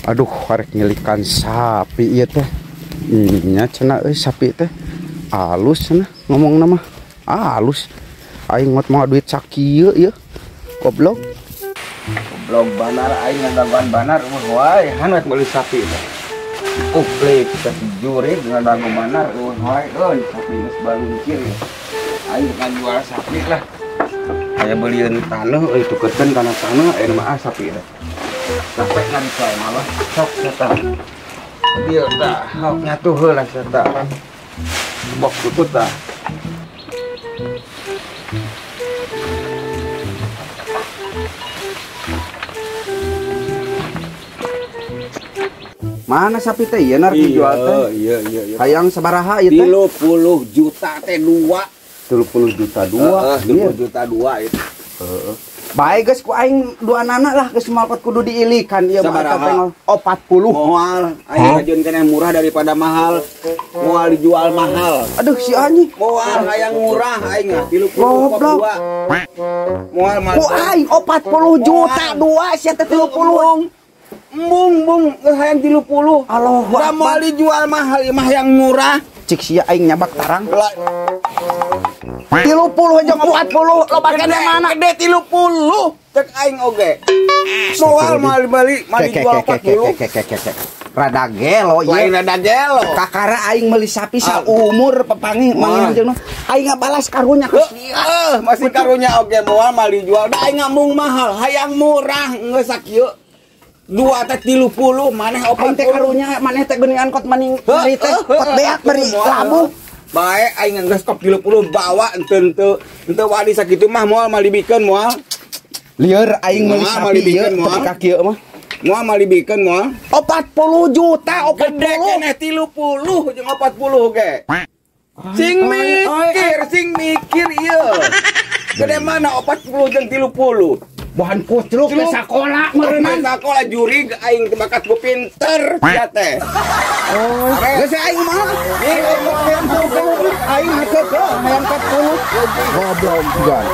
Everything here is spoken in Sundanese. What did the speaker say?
Aduh, arek ngilikan sapi ieu teh. Nya cenah euy sapi teh. Alus cenah ngomongna mah. Alus. Aing ngot mau duit sakieu ieu. Goblok. Goblok banar aing ngadagoan banar eueuh wae hanat meuli sapi teh. Kuplik teh jurig ngadago banar eueuh wae euy sapi geus baluncir. Aing bukan jual sapi lah. Aya belieun taneuh euy tukeurkeun kana taneuh ayeuna mah sapi teh. Sampai ngarisa malah sok eta. Dieu tah, sok nyatu heula eta. Bok tutut tah. Mana sapi teh ieu nar dijual teh? Iya. Hayang sabaraha ieu teh? 30 juta teh dua. 30 juta dua. 30 juta dua itu. Heeh. Bae geus ku aing dua nana lah geus moal kudu diilikan ieu mah eta teh 40. Moal aing ngajeun keneh murah daripada mahal. Moal dijual mahal. Aduh si anjing. Moal hayang murah aing mah 30 kok dua. Moal mahal. Ku aing 40 juta dua sia teh 30. Embung bung geus hayang 30. Allahu akbar. Moal dijual mahal ieu mah hayang murah. Cik sia aing nyabak tarang. 30 jeung 40 loba keneh mana? Gede 30 cek aing oge. Moal moal bali moal dijual 40. Rada gelo ieu. Lain rada gelo. Kakara aing meuli sapi saumur pepangi manggih jeung aing ngabalas karunya ka sia. Masih karunya oge moal moal dijual da aing ngambung mahal hayang murah geus sakieu. Dua teh 30 maneh 40. Aing teh karunya maneh teh geuningan kot maning mari teh kot beak beri labuh. Bae aing geus kop 30 bawa henteu henteu wani sakitu mah moal moal dibikeun moal. Lieur aing meuli sapi ieu tepi ka kieu mah. Moal moal dibikeun moal. 40 juta 40. Gede keneh 30 jeung 40 ge. Sing mikir ieu. Gede mana 40 jeung 30. Bahan kucluk ke sakola meureunnan. Sakola jurig aing teh bakat ku pinter sia teh. Oh, geus aing mah. Aing heukeut hayang 40. Goblok gan.